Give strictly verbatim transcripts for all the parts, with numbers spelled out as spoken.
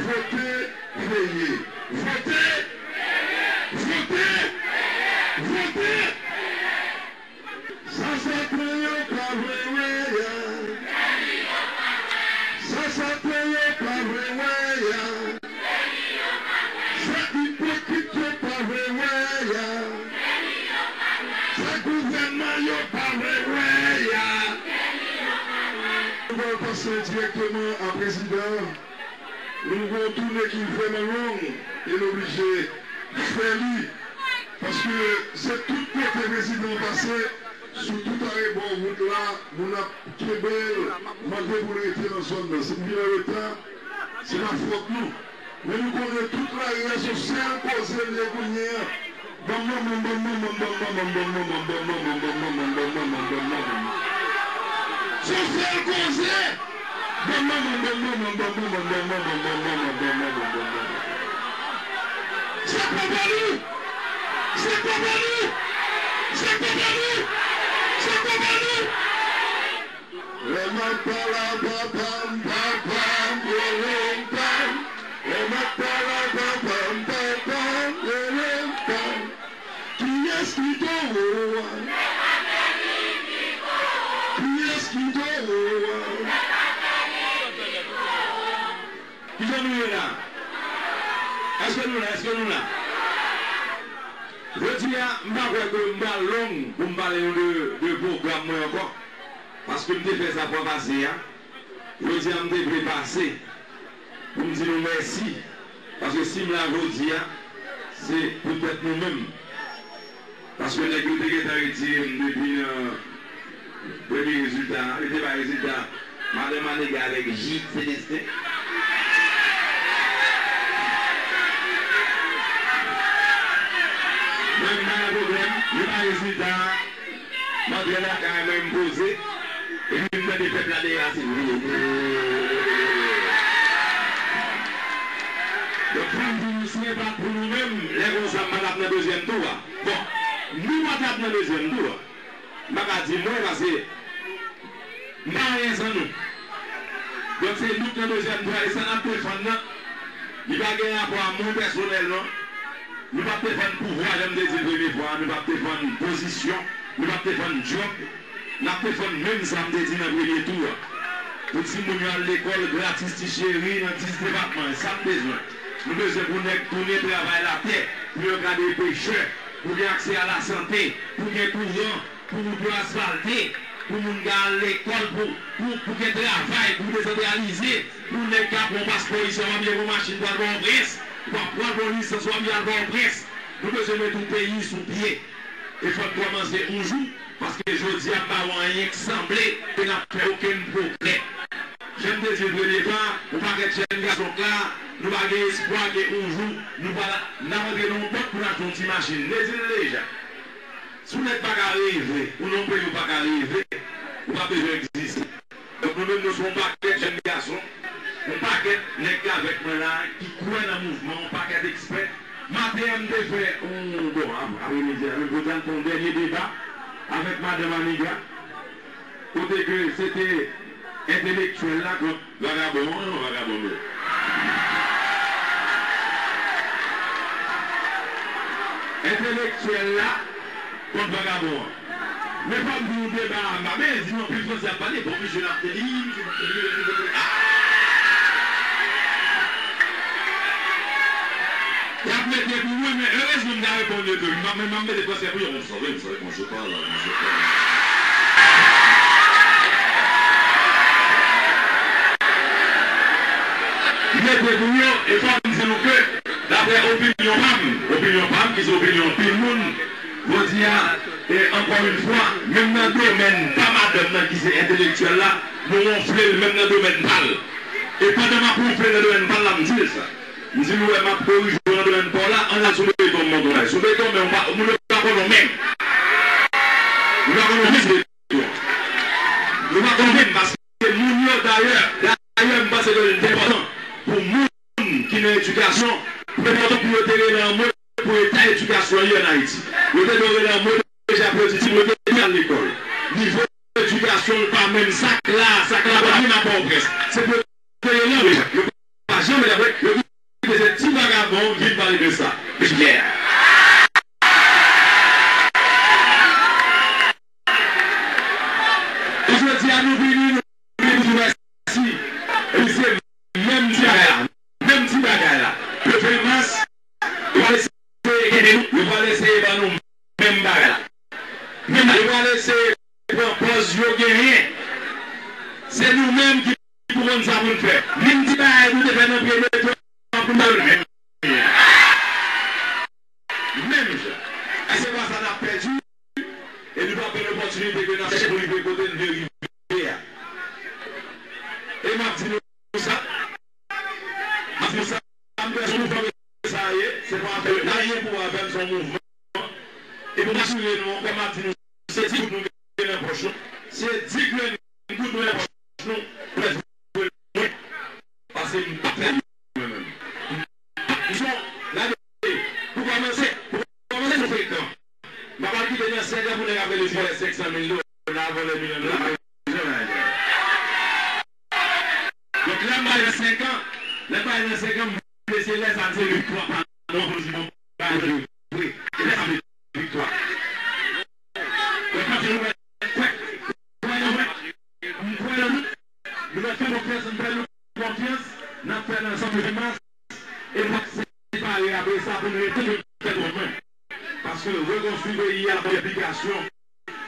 Vote, veye. Vote, vote, vote. Sa sèten yo pa vle wè a. Sa sèten yo pa vle wè a. Sa ipokrit yo pa vle wè a. Sa gouvènman yo pa vle wè a. Nou pral pase dirèkteman a prezidan. Nou gen yon toune ki vrèman long e nou oblije fè li. Paske se tout kote prezidan pase, sou tout arebò wout la, moun ap kenbe l, mande pou l rete nan zòn nan. Si n vin an reta, se pa fòt nou. Men nou konnen tout lari a se yon sèl koze l ye kounye a. Banm manman m, banm manman m, banm manman m, banm manman m. Se yon sèl koze. Banm manman m, banm manman m, banm manman m. Se pa pa nou. Se pa pa nou. Se pa pa nou. Se pa pa nou. Lè m ap pale a papa m, papa m, rele m pa m. Lè m ap pale a papa m, papa m, rele m pa m. Kiyès ki towo a? Kiyès ki towo a? Kijan nou ye la? Èske nou la? Èske nou la? Jodi a, m pa kwè ke m pral long pou m pale nou de, de pwogram mwen ankò. Paske m te fè sa fwa pase a. Jodi a, m te vle pase pou m di nou mèsi. Paske si m la jodi a, se poutèt nou menm. Paske nèg yo te gentan retire m depi nan premye rezilta a. Yo te bay rezilta Madan Maniga avèk J Selestin. Mwen, m pa gen pwoblèm. Yo bay rezilta a. M antre lakay mwen, m poze, epi m tande pèp la dèyè a se vre. Donk, fò m di nou, si se pa t pou nou menm, lè konsa, m pa t ap nan dezyèm tou a. Bon, nou pa t ap nan dezyèm tou a. M pa ka di mwen, paske m pa anyen san nou. Donk, se nou k nan dezyèm tou a, e sa n ap defann nan, li pa gen rapò a mwen pèsonèl, non. Nou p ap defann pouvwa, jan m te di l premye fwa a, nou p ap defann pozisyon, nou p ap defann djòb, n ap defann menm sa m te di nan premye tou a. Pou timoun yo al lekòl gratis, ti cheri, nan dis depatman, e sa n bezwen. Nou bezwen pou nèg tounen travay latè, pou yo ka de pechè, pou gen aksè a lasante, pou gen kouran, pou wout yo asfalte, pou moun ka al lekòl, pou, pou, pou gen travay, pou desantralize, pou nèg ka pran paspò isi a, w ap ye pran machin pou al Pòtoprens, w ap pran, pran lisans, w ap ye al Pòtoprens. Nou bezwen met yon peyi sou pye. E fò n kòmanse yon jou, paske jodi a m pa wè anyen k sanble ke n ap fè okenn pwogrè. Jan m te di l premye fwa, yon pakèt jèn gason k la, nou pa gen espwa ke yon jou, nou pa, n ap antre nan yon bòt pou n achte yon ti machin. M te di l deja. Si yon nèg pa ka reve, ou nan yon peyi ou pa ka reve, ou pa bezwen egziste. Donk, nou menm, nou se yon pakèt jèn gason, yon pakèt nèg k avèk mwen la, ki kwè nan mouvman, yon pakèt ekspè. Maten an, m te fè yon, bon, ap-, apremidi a, menm jodi a, m fè yon dènye deba avèk Madan Maniga, kote ke se te entelektyèl la kont vagabon an, non, vagabon yo. Entelektyèl la kont vagabon an. Men fò m di nou deba a, m pa bezwen di nou anpil franse ap pale, bon, misye n ap teni, misye n ap teni, misye n ap teni. Ah! Y ap mete pou mwen, men erezman m ta reponn yo tou. M pa, men m ap mete franse pou yo. Bonsoir, bonsoir, bonsoir. Mete pou yo, e fò m di nou ke, daprè opinyon pa m, opinyon pa m, ki se opinyon anpil moun, jodi a, e ankò yon fwa, menm nan domèn pa madanm nan ki se entelektyèl la, nou wonfle l menm nan domèn pa l. E pandan m ap wonfle nan domèn pa l la, m di l sa. M di l, ou wè, m ap korije w nan domèn pa w la, ann al sou beton, m montre w bagay. Sou beton, men w pa, moun yo pa konnen w menm. Yo pa konnen w menm sou beton. Yo pa konnen w menm, paske moun yo, dayè, dayè, m panse ke l te enpòtan pou moun ki nan edikasyon, pou enpòtan pou yo te rele anmwe pou eta edikasyon an ye ann Ayiti. Yo te dwe rele anmwe deja pou yo di timoun yo te dwe al lekòl. Nivo edikasyon l pa menm sa k la, sa k la pa menm a Pòtoprens. Se pou yo te rele anmwe deja. Yo pa janm rele anmwe, yo pale de sa. Mesye Pierre. Jodi a nou vini, nou vini pou di mèsi. Epi se menm ti bagay la. Menm ti bagay la. Le ven mas, yo pral eseye kenbe nou, yo pral eseye ban nou menm bagay la. Menm yo pral eseye pran pòz yo genyen. Se nou menm ki pou konn sa pou n fè. Menm ti bagay nou te fè nan premye tan pou n ba yo l menm. Menm jan. E se pa sa n ap pèdi. E nou p ap pèdi opòtinite ke n ap chèche pou rive kote n vle rive a. E m ap di nou sa. M ap di nou sa. M kwè se yon mouvman ke sa ye. Se pa afè anyen pou avè m, se yon mouvman. E pou m asire nou ankò, m ap di nou, se di goud nou gen nan pòch nou. Se di grenn goud nou nan pòch nou, pou lè di mwen. Paske m pa fè mwen menm. M son, gade, pou kòmanse, pou kòmanse nou frekan. M pa pral kite nan sèt an pou nèg ap rele vòlè senk san mil dola, vòlè milyon dola. Donk, lè m bay nan senk an, lè m bay nan senk an, m vle se lè sa se viktwa pa non, pou di bon, bagay vre. E lè sa vle viktwa. Donk, m ap di nou, kwè, kwè nan mwen, m kwè nan nou, nou mèt fè konfyans, m fè nou konfyans, n ap fè l ansanm le ven mas, e n ap separe apre sa pou n rete nou tèt mwen. Paske rekonstwi peyi a, se yon oblijasyon,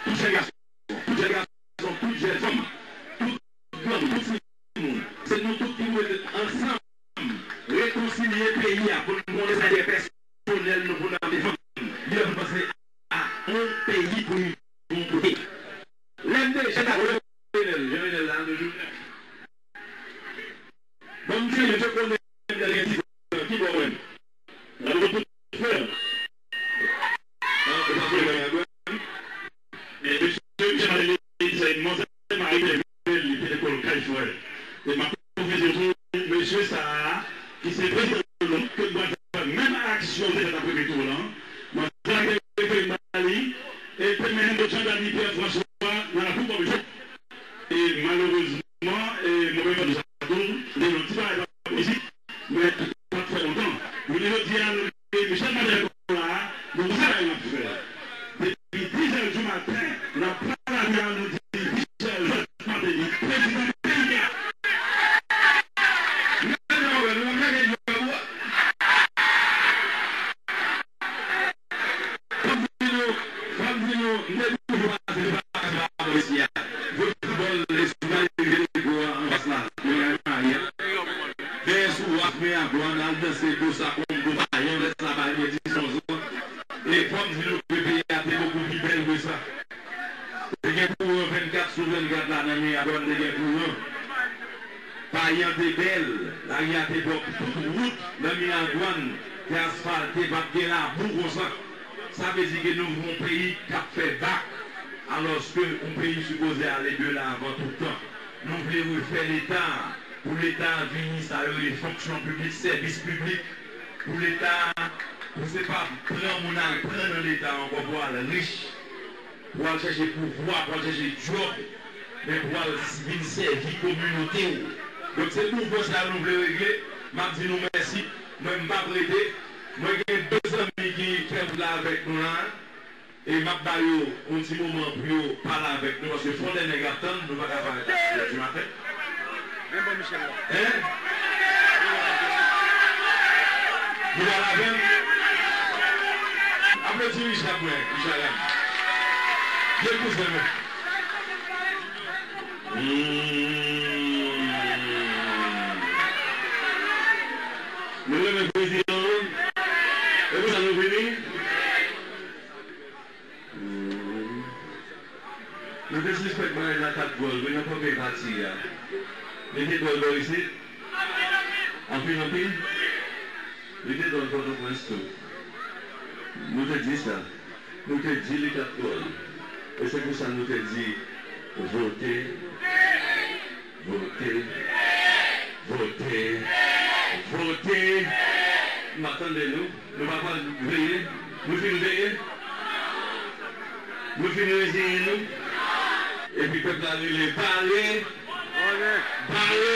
tout jèn gason, tout jèn gason, tout jèn fanm, tout granmoun, tout timoun, se nou tout ki dwe ansanm rekonsilye peyi a pou n konnen sa enterè pèsonèl nou pou n ap defann. Li lè pou n panse a yon peyi pou n yon kote. Lè m te jèn gason, Jovenel, Jovenel la, toujou. Bon, m te, m te konnen m te gen dis an, ki bò mwen? Nan tout frè. An, ou pa konnen mwen a gwa. E mesye, mesye Martelly, se manzè Marie Bèbèl, li te lekòl kay frè. E m ap konfese tou, mesye sa a, ki se prezidan nou, ke m pral fè menm aksyon li te fè nan premye tou lan, manzè a te rete ba li, e l te mennen Claude Jean Dany Pierre François nan lakou kòm jòf. E malerezman, e mwen menm fè sa tou, m te nan ti bagay la politik, men pa t fè lontan. Jounen jodi a, nou gen Michel Martelly la, nou konn sa bagay n ap fè. Depi dis è di maten, n ap pale avè a, nou di Michel Martelly, prezidan peyi a. N ap fè pwoblèm, n ap lage djòb ou. Fò m di nou, fò m di nou, m te toujou pase, m pase pa bò isi a. Jwe foutbòl, e sou Marie Bèbèl, anfas la, yo gade Marie a. Dèyè sou waf, men a gwa, n al danse bossa combo, vayan, lè sa bay mwen dis onz an. E fò m di nou ke peyi a te bokou pi bèl ke sa. Te gen kouran vennkat sou vennkat la nan Miragwàn, te gen kouran. Payan te bèl, lari a te pwòp, tout wout nan Miragwàn te asfalte, pa t gen labou konsa. Sa vle di ke nou yon peyi k ap fè bak, alòske yon peyi sipoze ale de lavan tout tan. Nou vle refè Leta a, pou Leta a vini sa yo rele fonksyon piblik, sèvis piblik, pou Leta a, pou se pa pran moun al pran nan Leta ankò pou al rich, pou al chèche pouvwa, pou al chèche djòb, men pou al vin sèvi kominote w. Donk, se mouvman sa a nou vle regle. M ap di nou mèsi. Mwen, m p ap rete. Mwen gen de zanmi ki fè wout la avèk nou la. E m ap ba yo yon ti moman pou yo pale avèk nou, paske fò de nèg ap tann, nou pa ka parèt a sis è di maten. Hein? Nou pale avè m? Aplodi Richard mwen, Richard Ram. Vye kouzen mwen. Hmm. Nou renmen prezidan an? E pou sa nou vini? Hmm. Nou te sispèk bagay la t ap dwòl, wi, nan premye pati a. Li te dwòl bò isit? Anpil, anpil? Li te dwòl Pòtoprens tou. Nou te di sa. Nou te di li t ap dwòl. E se pou sa nou te di, vote, vote, vote, vote. M ap tande nou. Nou pa pral veye. Nou fin veye. Nou fin reziyen nou. Epi pèp la rele, bare, bare, bare.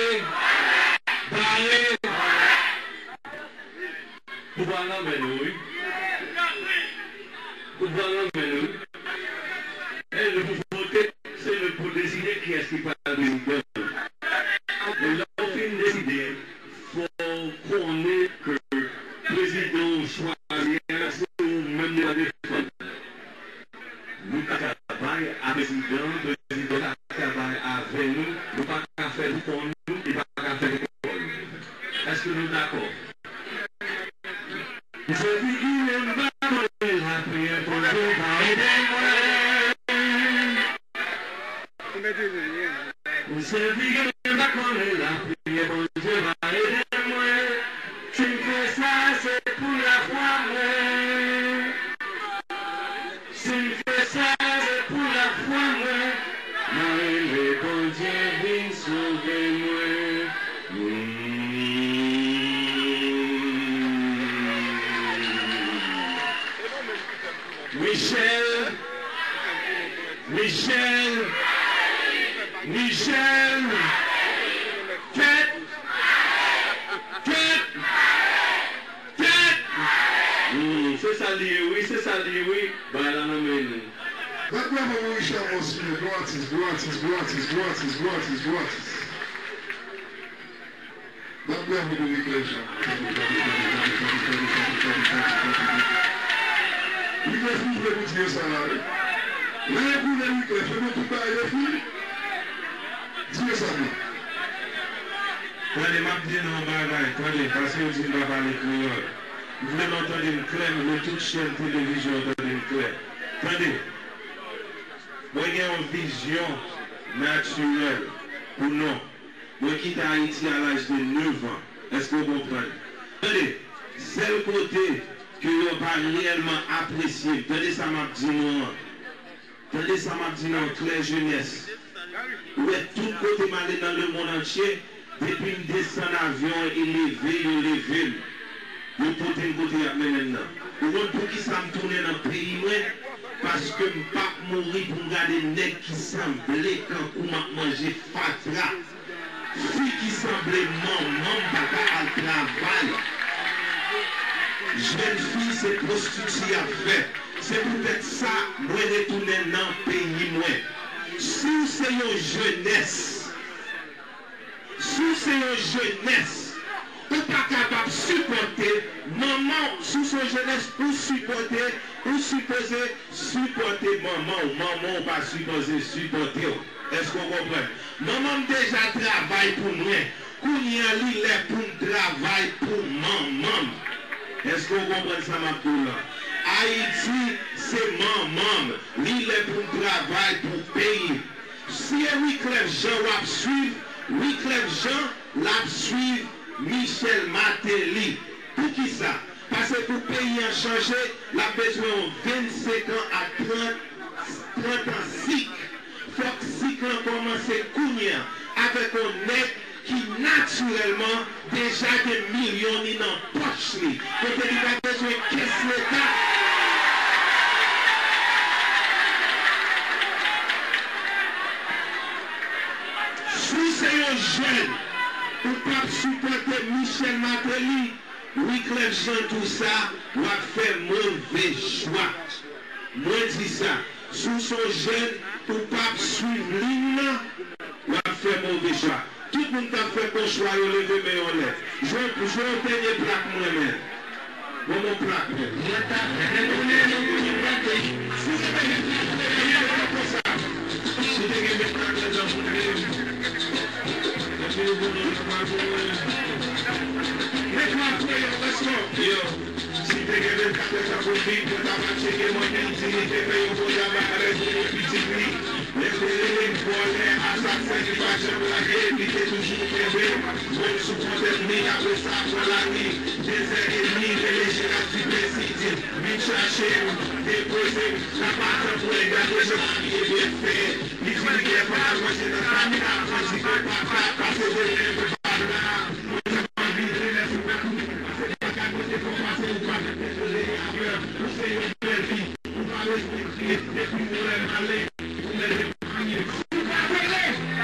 pouvwa nan men nou, wi. Pouvwa nan men nou, wi. E nou pou vote, se nou pou deside kiyès ki pral prezidan. E lè w fin deside, fò w konnen ke prezidan w chwazi a, se ou menm li pral defann. Nou ka travay ak prezidan, prezidan ka travay avè nou, nou pa ka fè l pou kont nou, li pa ka fè l pou kò l. Èske nou dakò? M sèvi Ginen, m pa konnen lapriyè Bondye va ede mwen. M sèvi Ginen, m pa konnen lapriyè Bondye va ede mwen. Si m fè sa, se pou lafwa mwen. Si m fè sa, se pou lafwa mwen. Mwen rele Bondye vin sove mwen. Michel, Michel, Michel, kèt, kèt, kèt. Hmm, se sa l ye wi, se sa l ye wi. Bagay la nan men nou. Bat bravo pou Richard Mons, yon gwo atis, gwo atis, gwo atis, gwo atis, gwo atis, gwo atis. Bat bravo pou Wiclef Jean. Wiclef, nou vle pou di yo sa la, wi. Lè yo koule Wiclef, yo met tout bagay yo fini. Di yo sa non. Tande, m ap di nou yon bagay, tande, paske yo di m pa pale kreyòl. M vle nou tande m klè, m vle tout chèn televizyon yo tande m klè. Tande, mwen gen yon vizyon natirèl pou nou. Mwen kite Ayiti a laj de nèf an. Èske w konprann? Tande, sèl kote ke yo pa reyèlman apresye m, tande sa m ap di nou an. Tande sa m ap di nou an klè, jenès. Ou wè, tout kote m ale nan lemonn antye, depi m desann avyon an e leve, yo leve m. Yo pote m kote y ap mennen m nan. Ou konn poukisa m tounen nan peyi mwen? Paske m p ap mouri pou m gade nèg ki sanble kankou m ap manje fatra. Fi ki sanble manman m pa ka al travay. Jèn fi se pwostiti y ap fè. Se poutèt sa mwen retounen nan peyi mwen. Si w se yon jenès, si w se yon jenès, ou pa kapab sipòte manman w. Si w se yon jenès, ou sipòte, ou sipoze sipòte manman w. Manman w pa sipoze sipòte w. Èske w konprann? Manman m deja travay pou mwen. Kounye a, li lè pou m travay pou manman m. Èske w konprann sa m ap di w la? Ayiti, se manman m. Li lè pou m travay pou peyi m. Si e Wiclef Jean w ap swiv, Wiclef Jean, l ap swiv Michel Martelly. Poukisa? Paske pou peyi an chanje, l ap bezwen yon vennsenk an a trant, trant an sik. Fòk sik lan kòmanse kounye a, avèk yon nèg ki natirèlman deja gen milyon li nan pòch li, kote li pa bezwen kès leta. Si w se yon jèn, ou p ap sipòte Michel Martelly, Wiclef Jean tou sa, w ap fè move chwa. Mwen di sa, si w se yon jèn, ou p ap swiv liy nan, w ap fè move chwa. Tout moun k ap fè bon chwa yo, leve men yo anlè. Jwe, jwe yon dènye plak m renmen. Ban m yon plak. Mwen t ap retounen nan peyi m. Si w te gen plak, si w te gen plak ladan pou mwen. Epi nou bon nan pral pou mwen. Yo. Si te gen vennkat èdtan pou vit, mwen ta pral tcheke manmi m, di li te fè yon bon travay avèk li e pitit li. Lè te rele l vòlè, asasen, li pa janm lage, li te toujou kenbe. Mwen sou pwotèt li, apre sa, pran lari. De zè edmi, rele Jeras Dipès, li di l vin chache m, depoze m. Nan patan pou l gade jan lavi e byen fè. Li di li gen fè al manje nan Tamina, tandike papa pase demen pou papa. Mwen sèlman vin remèsye w pou tout, pase pa ka kote fò pase ou pa mete koze avè w. Ou se yon bèl fi, ou pa respekte, depi ou lè m ale, ou lè m pa vini. Ou pa kole, w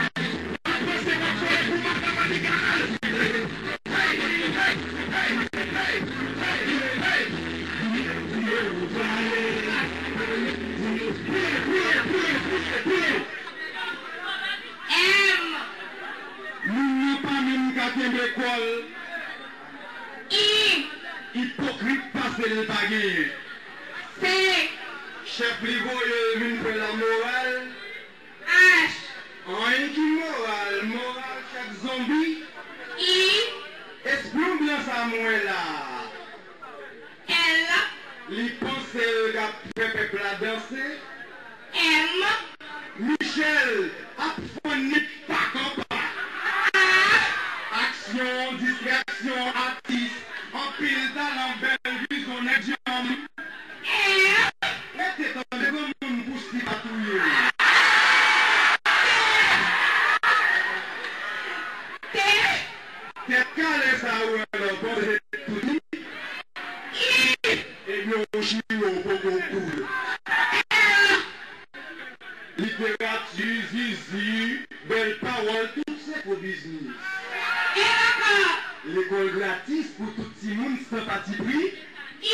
ap panse w ap kole pou madanm an li ka al. Hey, hey, hey, hey, hey, hey. l pa genyen. Senk. Chèf li voye l vin fè lamoral. Ach. Anyen ki moral, moral chèf zonbi. I. Espyon blan sa m wè la. L. Li panse l k ap fè pèp la danse. M. Michel ap fann nèt pa kanpa. A. Aksyon, distraksyon, atis, anpil talan, bèl vizyon, nèg djanm. M. Rete tande granmoun pou si pa touye l. T. Tèt kale sa ou wè la, w panse tout li? I. Ebyen, w chire, w poko koule. L. Literati, zizi, bèl pawòl, tout se pou biznis. E ankò. Lekòl gratis pou tout timoun san patipri. Y.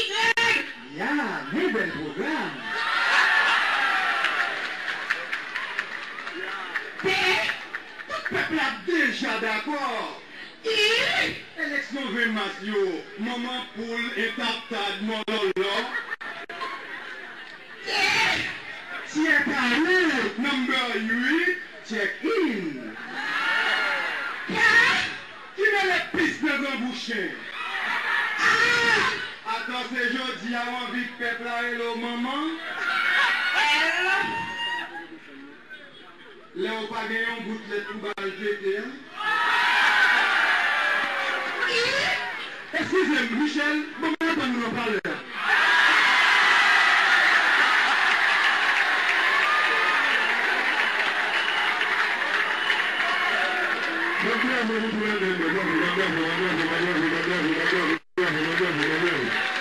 Ya, men bèl pwogram. P. Tout pèp la deja dakò. I. Eleksyon ven mas yo, manman poul, entaptad, mòlòlò. T. Tyèk ale, number uit, check in. K. Ki mele pis nan grangou chen. A. Atò se jodi a w anvi pèp la rele w manman. L. Lè w pa gen yon gout lèt pou ba l pete a. I. Eskize m, Michel, ban m antann nou nan palè a. Ban m bravo pou tou lè de mwen, bravo, ban m bravo, ban m bravo, ban m bravo, ban m bravo, ban m bravo, ban m bravo, ban m bravo.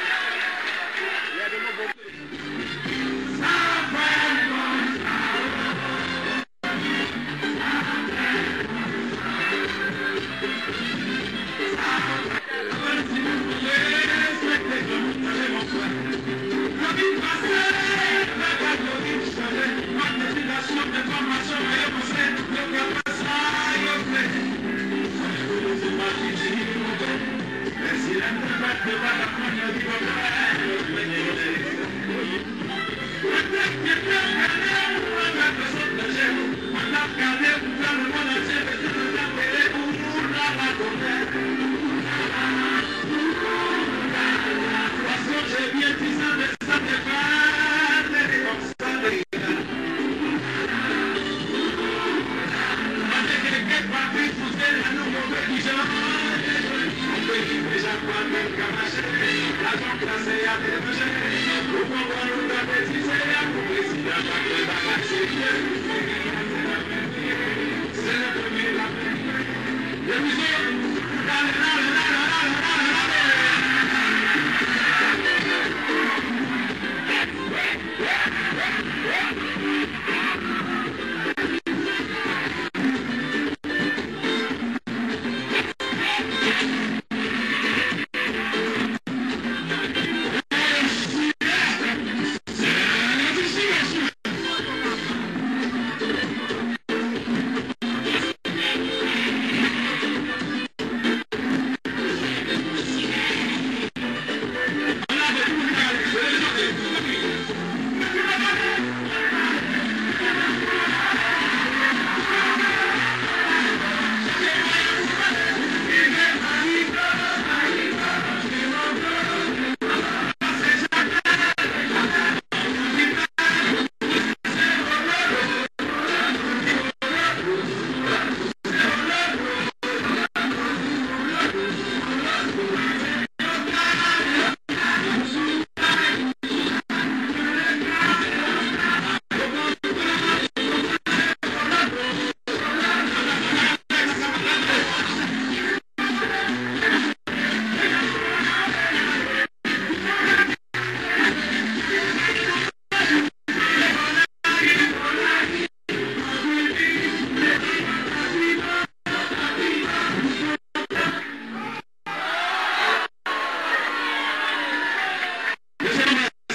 Mesye,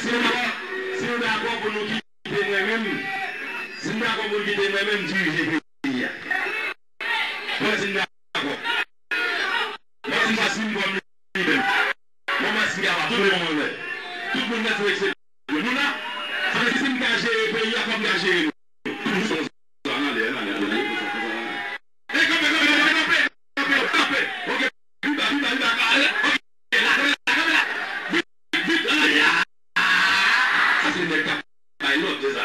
si nou dakò, si nou dakò pou nou kite mwen menm, si nou dakò pou nou kite mwen menm dirije peyi a. Mwen si nou dakò. Mwen si nou pa si m kòm li menm. Mwen mwen si m kapab, tout moun mwen. Tout moun nèt sou eksepsyon. Nou la, sa vle di si m ka jere peyi a, fò m ka jere nou. Toujou konsa, n ale, n ale, n ale, konsa, konsa, n ale. E kanpe, kanpe, kanpe, kanpe, kanpe, kanpe. Ok, pi ba, pi ba, pi ba, ale, ok, la, kanpe la, kanpe la. Vit, vit, vit, aya. Sa se nèg k ap bay lòd, se sa.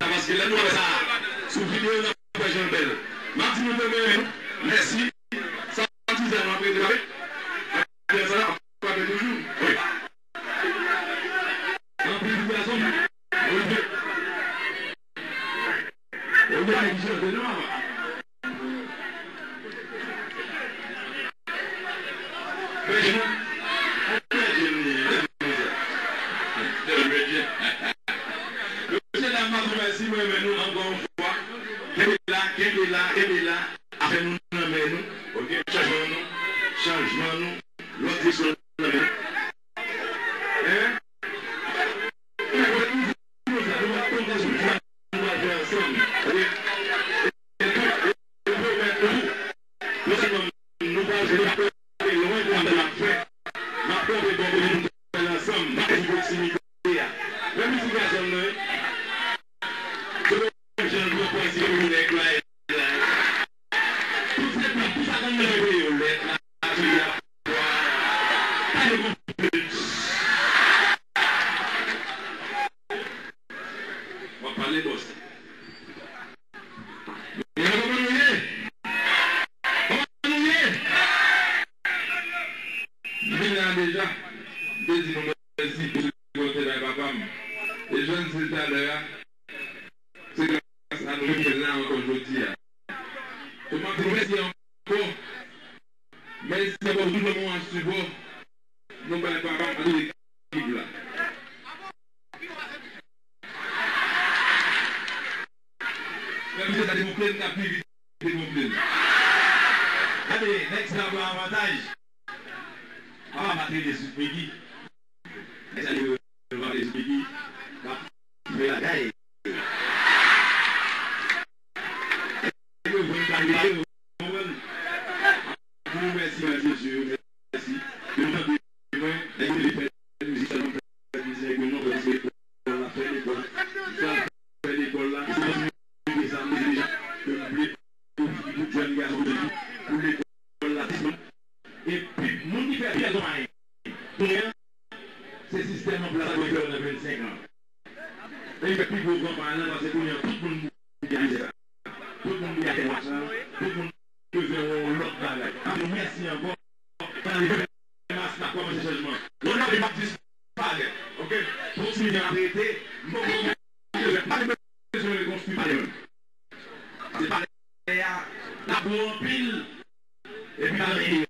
Paske lè nou wè sa sou videyo, n ap wè jan l bèl. M ap di nou mwen menm, mèsi. Sa ti zam ap rete avèk. Apre sa, n ap frape toujou. Wi. Anpil ti gason. Wi. Ou gen nèg ki chante non, papa. Benjamin, Benjamin, Benjamin. Mesye dam, m ap di mèsi, mwen renmen nou ankò yon fwa. Kenbe la, kenbe la, kenbe la. Afè nou nan men nou. Ok, chanjman nou, chanjman nou, lòt direksyon nan men nou. Hein? Nou pral fè ansanm. E, e, e pwomèt nou, non sèlman nou pral fè, nou pral fè lwen pou n ap fè. N ap kanpe bò kote nou fè l ansanm, pa di pwoksimite a. Menm si gason nan, se bon jan l pran pwazon pou nèg la. Tout se tout, tout sa k anndan yo peye yo lèt la, atouya, bwa, pa gen konpleks. W ap pale, bòs. Men kòman nou ye? Kòman nou ye? M vin la deja. M te di nou mèsi pou sipò w te bay papa m. E jan m di l talè a, se gras a nou menm ki la ankò jodi a. So, m ap di nou mèsi ankò. Mèsi ankò pou tout moun ki sipò nou bay papa m ak tout ekip la. Menm si sa te gonfle, n ap pi vit degonfle l. Gade, nèg sa pran avantaj. Papa m pa trete sou Peggy. Nèg sa yo, yo pa trete sou Peggy. N ap fè bagay. Nèg yo vann kay yo, yo konprann. Di nou mèsi, mèsi, mesye, mèsi. Yo tande mwen, nèg yo te fè mizik sèlman, fè mizik nèg yo non, paske lekòl la, fè lekòl. Fè lekòl la. Se pa sou mete sa, mete deja. Ke m vle ofri tout jèn gason de nou pou lekòl la, sèlman. Epi, moun ki fè pi bèl konpayi kounye a, se sistèm an plas la dwe fè nan vennsenk an. E fè pi gwo kanpay lan, paske kounye a tout moun gen mizè la. Tout moun gen tèt la. Tout moun bezwen yon lòt bagay. Ann di nou mèsi ankò. Pandan le ven mas n ap kòmanse chanjman. Lòt lè m ap disparèt. Ok? Pwoksimite ap rete. M poko bezwen, pa bezwen rekonstwi palè menm. Paske palè a, l ap gwo anpil. Epi pa gen